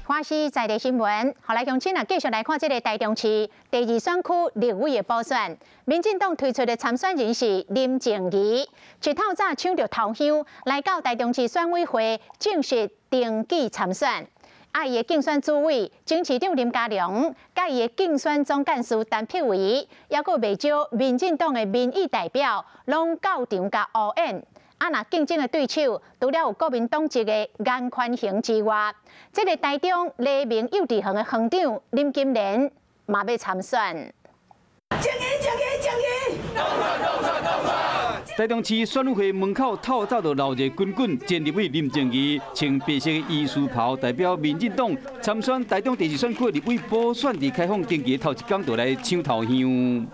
華視在地新聞，予來鄉親啊，繼續來看這个台中市第二選區立委的補選。民進黨推出的參選人是林靜儀，一透早搶著頭香來到台中市選委會正式登記參選。啊，伊的競選主委前市長林佳龍，佮伊的競選總幹事陳柏惟，抑閣袂少民進黨的民意代表，攏到場共呼應。啊，若競爭的對手，除了有國民黨籍的顏寬恆之外，這个台中黎明幼稚園的園長林金蓮嘛欲參選。靜儀，靜儀，靜儀！台中市選委會門口透早就鬧熱滾滾，前立委林靜儀穿白色醫師袍，代表民進黨參選台中第二選區的立委補選，佇開放登記頭一工就來搶頭香。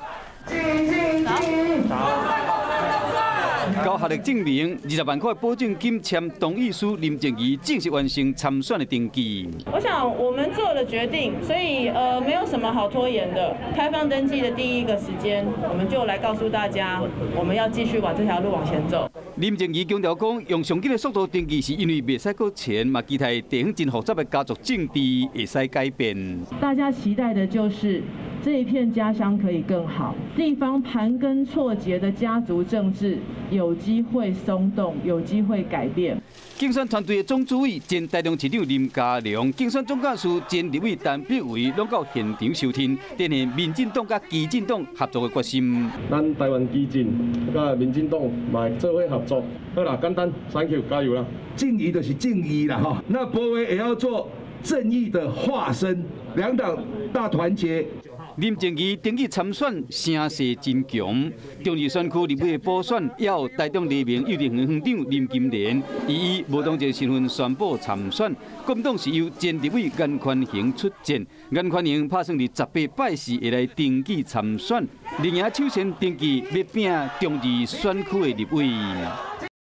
交學歷證明，20萬塊保證金簽同意書，林靜儀正式完成參選的登記。我想我們做了決定，所以沒有什麼好拖延的。開放登記的第一個時間，我們就來告訴大家，我們要繼續往這條路往前走。林靜儀強調講，用上緊的速度登記，是因為袂使閣延，嘛期待地方真複雜的家族政治會使改變。大家期待的就是這一片家鄉可以更好，地方盤根錯節的家族政治有機會鬆動，有機會改變。競選團隊的總主委前台中市長林佳龍，競選總幹事前立委陳柏惟，攏到現場收聽，展現民進黨佮基進黨合作的決心。咱台灣基進佮民進黨嘛做伙合作，好啦，簡單，Thank you，加油啦！靜儀就是正義啦，哈，那柏惟也要做正義的化身，兩黨大團結。林靜儀登記參選，聲勢真強。中二選區立委補選，也有台中黎明幼稚園園長林金蓮，伊以無黨籍身份宣布參選。國民黨是由前立委顏寬恆出戰，顏寬恆拍算佇18拜四會來登記參選，另外首先登記欲拚中二選區的立委。